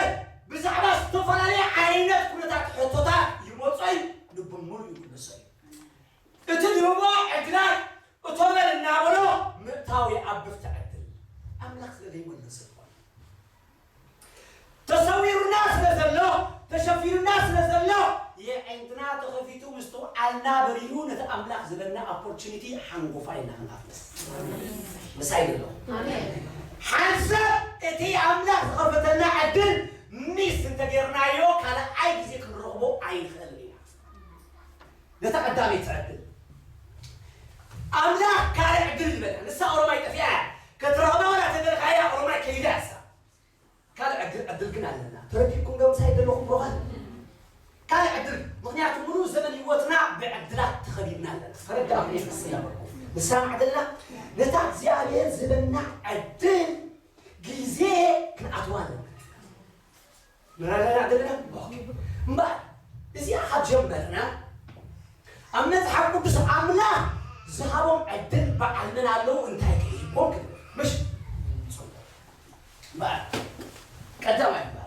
ብዛዕባ ዝተፈላለየ ዓይነት ኩነታት ሕቶታት ይመጾ እዩ፣ ንብሙሉ ይምልሶ እዩ። እቲ ድህቦ ዕድላት እቶ በል እናበሎ ምእታው ይኣብር ትዕድል። ኣምላኽ ስለ ዘይመለሰ ዝኾነ ተሰዊሩና ስለ ዘሎ፣ ተሸፊኑና ስለ ዘሎ፣ የዕንትና ተኸፊቱ ምስትውዓልና በሪሁ ነቲ ኣምላኽ ዝበና ኦፖርቹኒቲ ሓንጎፋ ኢልና ክንኣፍስ ምሳይ ዘሎ። ሓንሳብ እቲ ኣምላኽ ዝኸፈተልና ዕድል ሚስ እንተጌርናዮ ካልኣይ ግዜ ክንረኽቦ ኣይንኽእልን ኢና። ነታ ቀዳመይቲ ዕድል ኣምላኽ ካልእ ዕድል ዝበላ ንሳ ኦሮማይ ጠፊኣ እያ። ክትረኽባ ወላ ተደልኻያ ኦሮማይ ከይዳ እሳ ካልእ ዕድል ዕድል ግን ኣለና። ተረዲእኩም ዶ ምሳይ ዘለኹም ብሩኻት? ካልእ ዕድል፣ ምኽንያቱ ምሉእ ዘመን ህይወትና ብዕድላት ተኸቢብና ኣለና። ተረዳእኩም ይመስል ነበርኩ። ንሳ ዕድልና ነታ እግዚኣብሔር ዝበና ዕድል ግዜ ክንኣትዋ ኣለና። ንረዳዳእ ዘለና? ኦኬ። እምበኣር እዚኣ ካብ ጀመርና ኣብ መጽሓፍ ቅዱስ ኣምላኽ ዝሃቦም ዕድል በዓል መን ኣለዉ እንታይ ከይቦም ክንብል ምሽ እምበኣር ቀዳማይ እምበኣር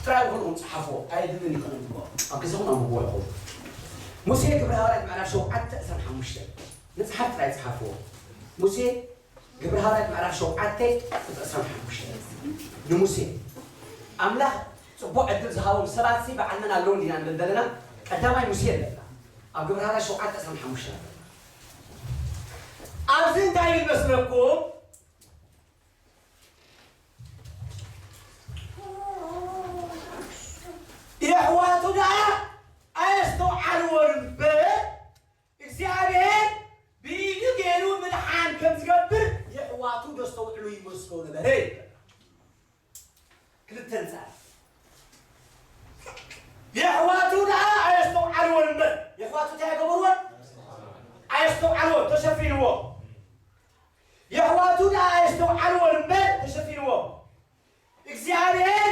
ጥራይ ኩልኹም ጸሓፍዎ ኣይድልን ይኸነንዎ ኣብ ግዜኹም ኣንብብዎ ኢኹም። ሙሴ ግብረ ሃዋርያት ምዕራፍ ሸውዓተ ዕስራን ሓሙሽተን መጽሓፍ ጥራይ ጸሓፍዎ። ሙሴ ግብረ ሃዋርያት ምዕራፍ ሸውዓተ ዕስራን ሓሙሽተን ንሙሴ ኣምላኽ ጽቡቕ ዕድል ዝሃቦም ሰባት ሲ በዓል መን ኣለዉ እንዲና ንብል ዘለና ቀዳማይ ሙሴ ኣለና ኣብ ግብረ ሃዋርያት ሸውዓተ ዕስራን ሓሙሽተን ኣለና። ኣብዚ እንታይ ይብል መስለኩም? የሕዋቱ ደኣ ኣየስተውዓልዎን እምበር እግዚኣብሔር ብኢዱ ገይሩ ምድሓን ከም ዝገብር የሕዋቱ ዘስተውዕሉ ይመስሎ ነበረ ይብል። ክልተ ኣንጻር የሕዋቱ ደኣ ኣየስተውዓልዎን እምበር የሕዋቱ እንታይ ኣይገበርዎን? ኣየስተውዓልዎን ተሸፊንዎ። የሕዋቱ ደኣ ኣየስተውዓልዎን እምበር ተሸፊንዎ። እግዚኣብሔር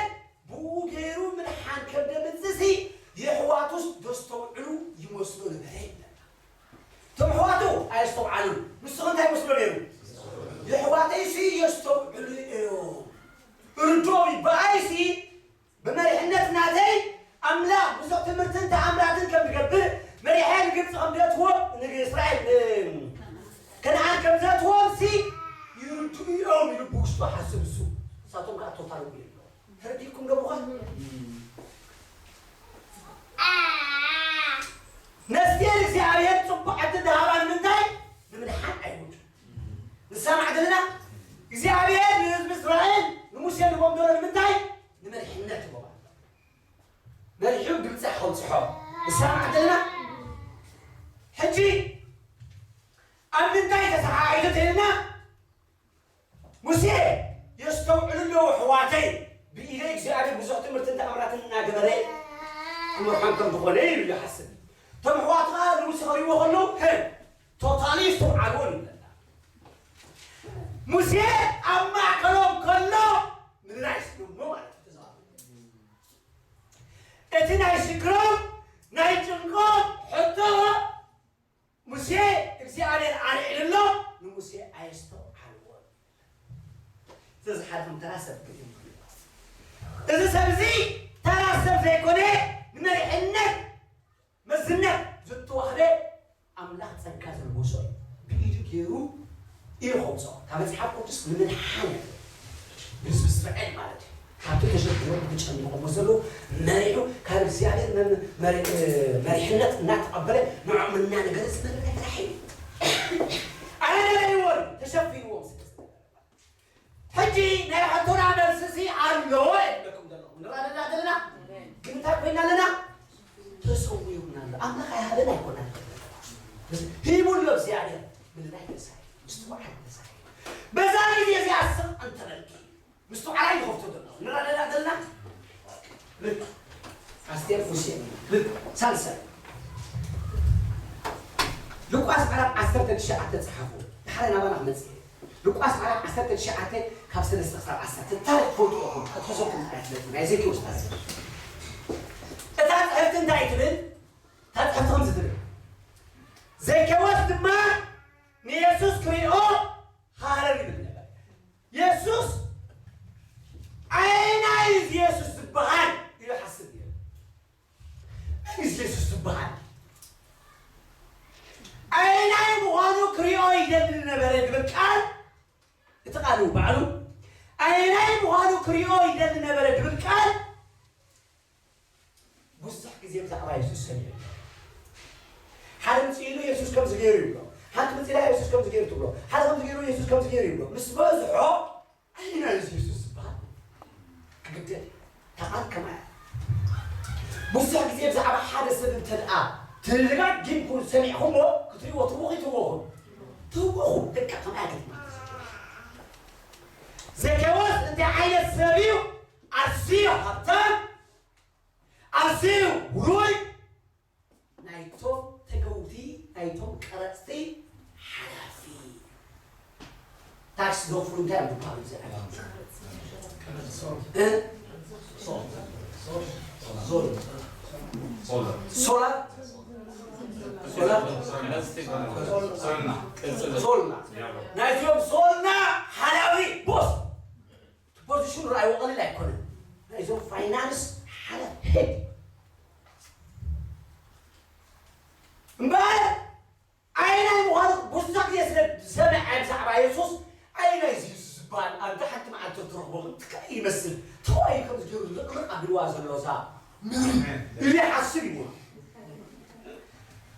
ብኡ ገይሩ ምድሓን ከም ደምጽእሲ የሕዋቱስ ዘስተውዕሉ ይመስሎ ነበረ ይብለና። እቶም ኣሕዋቱ ኣየስተውዓሉን። ንስኹም እንታይ ይመስሎ ነይሩ? የሕዋተይሲ የስተውዕሉ እዮም። ርድኦም ይበኣይሲ ብመሪሕነት ናተይ ኣምላኽ ብዙሕ ትምህርትን ተኣምራትን ከም ዝገብር መሪሐ ንግብፂ ከም ዘእትዎም ንእስራኤል ከነዓን ከም ዘእትዎም ሲ ይርድኡ እዮም ኢሉ ብውሽጡ ሓስብ እሱ። ንሳቶም ከዓ ቶታል እኮ የለዎም። ተረዲእኩም ዶ ምዃን? ነስቴር እግዚኣብሔር ፅቡቅ ዕድል ዝሃባ ንምንታይ? ንምድሓን ኣይወዱ ንሰማዕ ዘለና እግዚኣብሔር ንህዝቢ እስራኤል ንሙሴ ንቦም ዘሎ ንምንታይ? ንመሪሕነት ይቦም ኣሎ። መሪሑ ግብፂ ከውፅሖ ንሰማዕ ዘለና ሕጂ ኣብ ምንታይ ተሰሓሒቱ ተይልና ሙሴ የስተውዕሉ ኣለዉ ኣሕዋተይ ብኢደይ እግዚኣብሔር ብዙሕ ትምህርትን ተኣምራትን እናገበረ ክመርሖም ከም ዝኾነ ኢሉ ይሓስብ። እቶም ኣሕዋት ከዓ ንሙሴ ክሪእዎ ከለዉ ቶታሊ ይስተውዓልዎን ይብለና። ሙሴ ኣብ ማእከሎም ከሎ ምድራይ ስልሞ ማለት እዩ። እቲ ናይ ሽግሮም ናይ ጭንቆም ሕቶ ሙሴ እግዚኣብሔር ኣልዒሉ ኣሎ። ንሙሴ ኣየስተውዓልዎን። እዚ ዝሓድም ተራ ሰብ ግን እዩ። እዚ ሰብ እዚ ተራ ሰብ ዘይኮነ ንመሪሕነት መዝነት ዝተዋህበ ኣምላኽ ጸጋ ዘልበሶ እዩ። ብኢዱ ገይሩ እዩ ከውፅኦ ካብ መጽሓፍ ቅዱስ ንምድሓን ህዝቢ እስራኤል ማለት እዩ። ካብቲ ተሸግሮም ተጨኒቆሞ ዘለዉ መሪሑ ካብ እግዚኣብሔር መም- መሪ- መሪሕነት እናተቐበለ ንዖም እናነገረ ዝመረተ መራሒ እዩ። ኣነገረይዎን ተሸፊንዎም ስለ ዝነበረ ናይ ሕቶና መልስሲ ኣለዎ እየ ዝብለኩም ዘለኹ። ንረዳዳእ ዘለና ግን እንታይ ኮይና ኣለና? ተሰዊሩና ኣሎ። ኣምላኽ ኣይሃበን ኣይኮነን። ሂቡ ኣሎ እግዚኣብሔር። ምልላይ ተሳሂ፣ ምስትውዓል ተሳሂ። በዛ ግዜ እዚኣ ስቕ እንተበልኪ፣ ምስትውዓል ኣይንኸፍቶ ዘሎ። ንረዳዳእ ዘለና። ልክ ኣስቴር ሙሴ፣ ልክ ሳልሳይ። ሉቃስ ምዕራፍ ዓሰርተ ትሽዓተ ጸሓፉ። ድሓረ ናባና ክመጽእ። ሉቃስ ምዕራፍ ዓሰርተ ትሽዓተ ካብ ሰለስተ ክሳብ ዓሰርተ። ታሪኽ ትፈልጡ ኢኹም። ከተሰኩም ጥራይ ትፈልጡ። ናይ ዘኪዎስ ታሪኽ። እታ ጽሕፍቲ እንታይ ትብል? እታ ጽሕፍቲ ከምዚ ትብል። ዘኪዎስ ድማ ንየሱስ ክሪኦ ሃረር ይብል ነበር። የሱስ፣ "ኣየናይ እዩ እዚ የሱስ ዝበሃል?" ኢሉ ይሓስብ ነይሩ። "ኣየናይ እዚ የሱስ ዝበሃል? ኣየናይ ምዃኑ ክሪኦ ይደሊ ነበረ" ዝብል ቃል፣ እቲ ቃል ባዕሉ፣ "ኣየናይ ምዃኑ ክሪኦ ይደሊ ነበረ" ዝብል ቃል፣ ብዙሕ ግዜ ብዛዕባ የሱስ ሰሚዑ። ሓደ ምጽእ ኢሉ የሱስ ከምዚ ገይሩ ይብሎ። ሓንቲ ምጽእ ኢላ የሱስ ከምዚ ገይሩ ትብሎ። ሓደ ከምዚ ገይሩ የሱስ ከምዚ ገይሩ ይብሎ። ምስ በዝሖ፣ "ኣየናይ እዚ የሱስ ዝበሃል?" ክግደል እዩ። እታ ቃል ከማያ። ብዙሕ ግዜ ብዛዕባ ሓደ ሰብ እንተ ደኣ ትደጋጊምኩም ሰሚዕኹምዎ፣ ክትሪእዎ ትውኹ ይትወኹ። ትውኹ፣ ደቃ ከማያ ገጥማ። ዘኬዎስ እንታይ ዓይነት ሰብ እዩ? ኣዝዩ ሃብታም፣ ኣዝዩ ውሩይ፣ ናይቶም ተገውቲ፣ ናይቶም ቀረጽቲ ሓላፊ። ታክስ ዘኽፍሉ እንታይ እዮም ዝበሃሉ? እዚ ዓይነት እ? ሶላ። ሶላ። ሶላ። ሶልና። ናይቶም ሶልና ሓላፊ ቦስ። ፖዚሽኑ ረኣይዎ ቀሊል ኣይኮነን። ናይዞም ፋይናንስ ሓላፊ ሄድ እምበኣር፣ ኣየናይ ምዃኑ ብዙሕ ግዜ ስለ ዝሰምዐ ብዛዕባ የሱስ፣ ኣየናይ እዚ የሱስ ዝበሃል ኣብዛ ሓንቲ መዓልቲ ትረኽቦ ከምቲ ካልእ ይመስል፣ ተዋሂ ከም ዝገይሩ ልቕልቕ ኣቢልዋ ዘሎ እዛ ምድሪ ኢሉ ይሓስብ እዩ።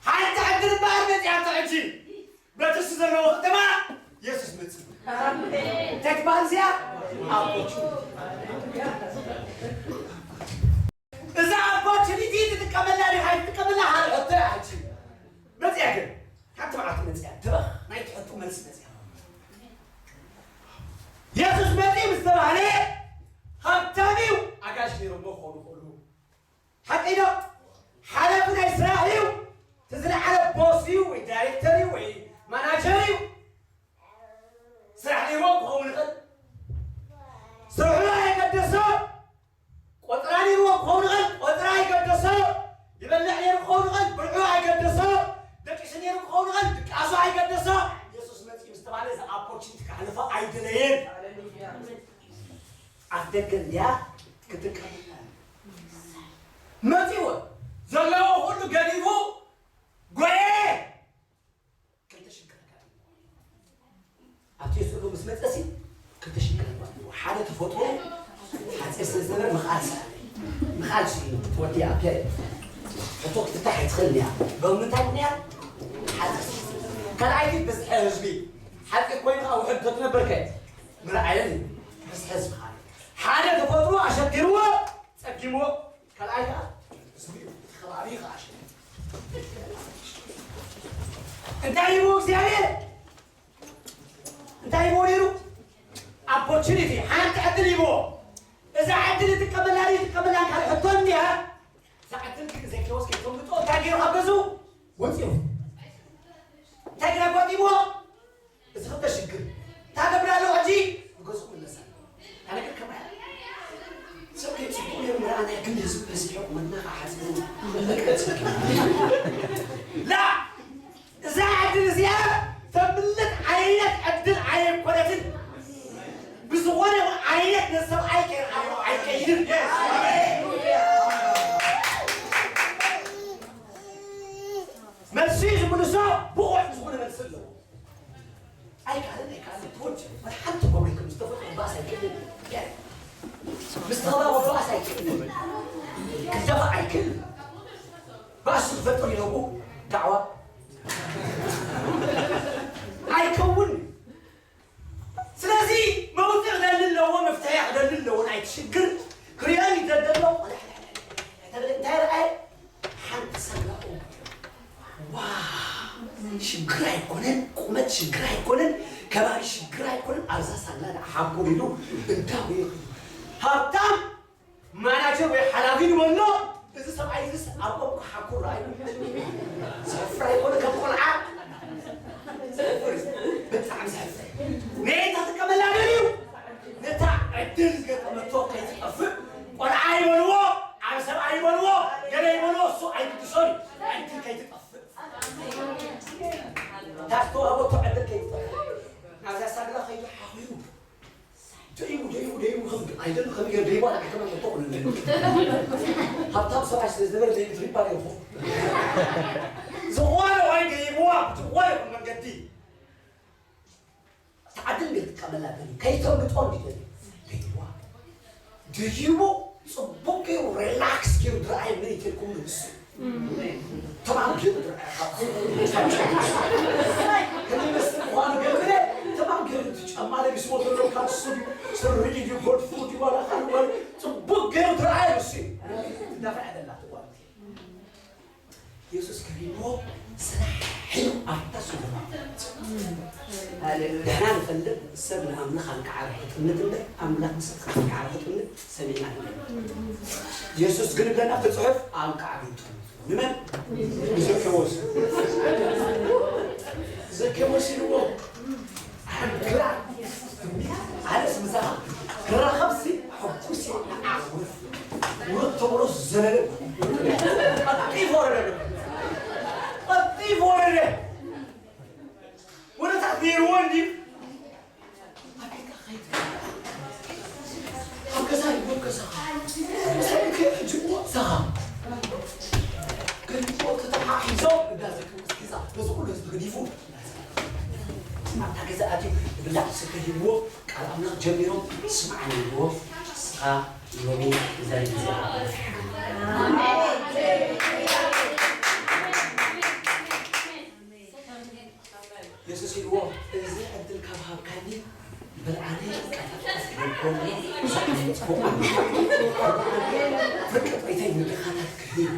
ሓንቲ ዕድል እምበኣር መፂኣቶ ሕጂ። በቲ እሱ ዘለዎ ከተማ የሱስ መጽእ። ኣሜን። እንታይ ትበሃል እዚኣ? ኣፖርቹኒቲ። እዛ ኣፖርቹኒቲ ትጥቀመላ ዲኻ ኣይትጥቀመላ ሓደ ሕቶ እያ። ሕጂ መጽያ ግን ሓንቲ መዓልቲ መጽያ ትረኽ ናይቲ ሕቶ መልሲ መጽያ። የሱስ መጽእ ምስ ተባህለ ሃብታም እዩ ኣጋይሽ ነይሮሞ ክኾኑ ይኽእሉ። ሓቂ ዶ? ሓላፊ ናይ ስራሕ እዩ። እቲ ዝለዓለ ቦስ እዩ ወይ ዳይሬክተር እዩ ወይ ማናጀር እዩ። ስራሕ ነይርዎ ክኸውን ይኽእል። ስርሑ ኣይገደሶ። ቆጽራ ነይርዎ ክኸውን ይኽእል። ቆጽራ ኣይገደሶ። ይበልዕ ነይሩ ክኸውን ይኽእል። ብልዑ ኣይገደሶ። ደቂሱ ነይሩ ክኸውን ይኽእል። ድቃሱ ኣይገደሶ። የሱስ መጺኡ ምስ ተባህለ እዚ ኣፖርቹኒቲ ከሕልፎ ኣይደለየን። ኣፍ ደገ እንድያ ክትቀበል መጺዎ ዘለዎ ኩሉ ገዲፉ ጎየ። ክልተ ሽግር ኣጋጢምዎ። ኣብቲ የሱስ ምስ መጸሲ ክልተ ሽግር ኣጋጢምዎ። ሓደ ተፈጥሮ ሓጺር ስለ ዝነበረ ምኽኣል ስኣነ። ምኽኣል ስኢኑ ትወዲ ኣብ ሕቶ ክትፍታሕ ኣይትኽእልን እያ። ሎሚ እንታይ ምኽንያት ሓጺር ስለ ዝነበረ። ካልኣይቲ ብዝሒ ህዝቢ ሓጺር ኮይኑ ከዓ ውሕድ ተትነበር ከ ምርኣየን እዩ። ብዝሒ ህዝቢ ከዓ ሓደ ተፈጥሮ ኣሸጊርዎ ጸጊምዎ። ካልኣይ ከዓ ህዝቢ እዩ። እቲ ከባቢ ከዓ ኣሸጊሩ። እንታይ ይብሉ እግዚኣብሔር? እንታይ ይብሉ ነይሩ? ኣፖርቹኒቲ፣ ሓንቲ ዕድል ይብዎ። እዛ ዕድል ይጥቀመላ ድዩ ይጥቀመላ ካልእ ሕቶ እንድያ። እዛ ዕድል ግን ዘኬዎስ ከይተምልጦ እንታይ ገይሩ ካብ ገዝኡ ወፂኡ? እንታይ ግን ኣጓጢምዎ? እዚ ክልተ ሽግር እንታይ ገብር ኣለዎ ሕጂ? ንገዝኡ ክምለስ ኣለዎ። ኣነ ግን ከማይ ሰብ ከይፅቡቕ ነይሩ ምርኣና ግን ህዝቢ በዚሑ መድና ከዓ ሓፂሩ። ላ እዛ ዕድል እዚኣ ተምልጥ ዓይነት ዕድል ኣይኮነትን። ብዝኾነ ይኹን ዓይነት ነዚ ሰብኣይ ከይረኣዮ ኣይከይድን። መልሲ ዝምልሶ ብቑዕ ዝኾነ መልሲ ኣለዎ። ኣይከኣልን ኣይከኣልን ትወድ ወላ ሓንቲ ገብሪ ከም ዝተፈጥሮ ክበኣስ ኣይክእልን። ምስ ተኸባ ክበኣስ ኣይክእልን። ክደፋእ ኣይክእልን። ባእሲ ክፈጥር ኢለዎ ዳዕዋ ኣይከውን። ስለዚ መውፅእ ክደልን ኣደሊ ኣለዎ ናይ ሽግር ክሪኦ ይደደሎ። እንታይ ረኣየ? ሓንቲ ሳላ ዋ ሽግር ኣይኮነን፣ ቁመት ሽግር ኣይኮነን፣ ከባቢ ሽግር ኣይኮነን። ኣብዛ ሳላ ደኣ ሓጎር ኢሉ እንዳው ይኽእል። ሃብታም ማናጀር ወይ ሓላፊ ንበሎ። እዚ ሰብኣይ እዚስ ኣብኦም ክሓኩር ረኣዩ። ዘሕፍር ኣይኮነ ከም ቆልዓ። ዘሕፍር፣ ብጣዕሚ ዘሕፍር። ነታ ትጥቀመላ ደልዩ፣ ነታ ዕድል ዝገጠመቶ ከይትጠፍእ። ቆልዓ ይበልዎ፣ ዓብ ሰብኣይ ይበልዎ፣ ገለ ይበልዎ፣ እሱ ኣይግድሶን እዩ። ዕድል ከይትጠፍእ። እታ ዝተዋህበቶ ዕድል ከይትጠፍእ። ናብዛ ሳግላ ከይዱ ሓኺሩ። ደይቡ፣ ደይቡ፣ ደይቡ፣ ከም ኣይደል ከም ገር ደይቡ ኣነ ከተማ ተቆል። ሃብታም ሰብኣይ ስለ ዝነበረ ደይቡ ትሪባ ነይርኹ። ዝኾነ ወይ ደይብዋ ብዝኾነ ይኹን መንገዲ። ተዓድል ግን ትቀበላ ደልዩ። ከይተምልጦ እንዲ ደልዩ። ደይብዋ። ደይቡ ጽቡቅ ገይሩ ሪላክስ ገይሩ ድረኣይ ምን ይትልኩም ንሱ። ተማም ገይሩ ድረኣይ። ከመይ መስል ምዃኑ ገብረ ተማም ገይሩ እቲ ጫማ ለቢስዎ ዘሎ ካብ ሱዲ ስሪ ድዩ ጎልፉ ድዩ ዋላ ካልእ ዋላ ጽቡቅ ገይሩ ድረኣይ ንሱ። ትዳፋዕ ደላ ትጓል። የሱስ ከሪሞ ስራሕ ሕዩ ኣብታ ሱደማ። ሃሌሉያ። ንሕና ንፈልጥ ሰብ ንኣምላኽ ኣንቃዓ ርሕጥነት እምበር ኣምላኽ ንሰብ ኣንቃዓ ርሕጥነት ሰሚዕና ኢና። የሱስ ግን ብለና እቲ ጽሑፍ ኣንቃዓ ርሕጥነት ንመን? ንዘኬዎስ። ዘኬዎስ ኢልዎ ኣንክላ ኣነስ ምሳኻ ክራኸብሲ ሕጉስ እየ። ውርድ ተብሎ ዘለለ ቀጢፍ ወረደ። ቀጢፍ ወረደ። ወደ ታች ነይርዎ እንዲ ኣብ ቤትካ ከይድ። ኣብ ገዛ ይቦ ገዛኻ። ሰብከ ሕጂ እሞ ገዛኻ። ገሊቦ ተተሓሒዞም እንዳ ዘኬዎስ ገዛ በዚ ኩሉ ህዝቢ ገዲፉ ኣብታ ገዛ ኣትዩ ብላዕ ዝሰተ ሂብዎ ቃል ኣምላኽ ጀሚሮም ስምዓኒ ይብልዎ። ንስኻ ሎሚ እዛ ግዜ የሱስ ኢልዎ፣ እዚ ዕድል ካብ ሃብካኒ፣ ብርዓነይ ቀጠፍጠፍ ክብል ከሎ፣ ዝዓይነትኩ ኣምላኽ፣ ፍርቂ ጥሪተይ ንድኻታት ክህብ፣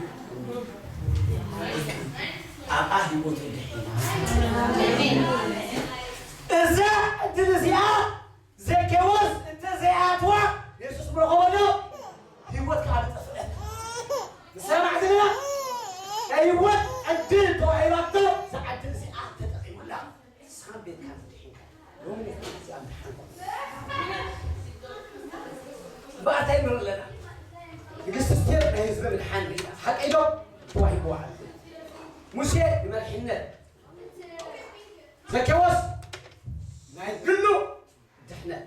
ኣብኣ ህይወት ድሒና። እዛ ዕድል እዚኣ ዘኬዎስ እንተ ዘይኣትዋ፣ የሱስ ምረኸቦ ዶ? ህይወት ከኣ ምጠፍአት። ንሳ ማዕድና ናይ ህይወት ዕድል ተዋሂባቶ፣ እዛ ዕድል እዚኣ ተጠቒሙላ። ንስኻን ቤትካን ድሒንካ። ሎሚ እዚኣ ምድሓንኩም። እምበኣር እንታይ ንርኢ ኣለና? ንግስቲ ኣስቴር ናይ ህዝቢ ምድሓን ርኢና። ሓቂ ዶ? ተዋሂብዋ። ሙሴ ንመሪሕነት። ዘኬዎስ ናይ ግሉ ድሕነት።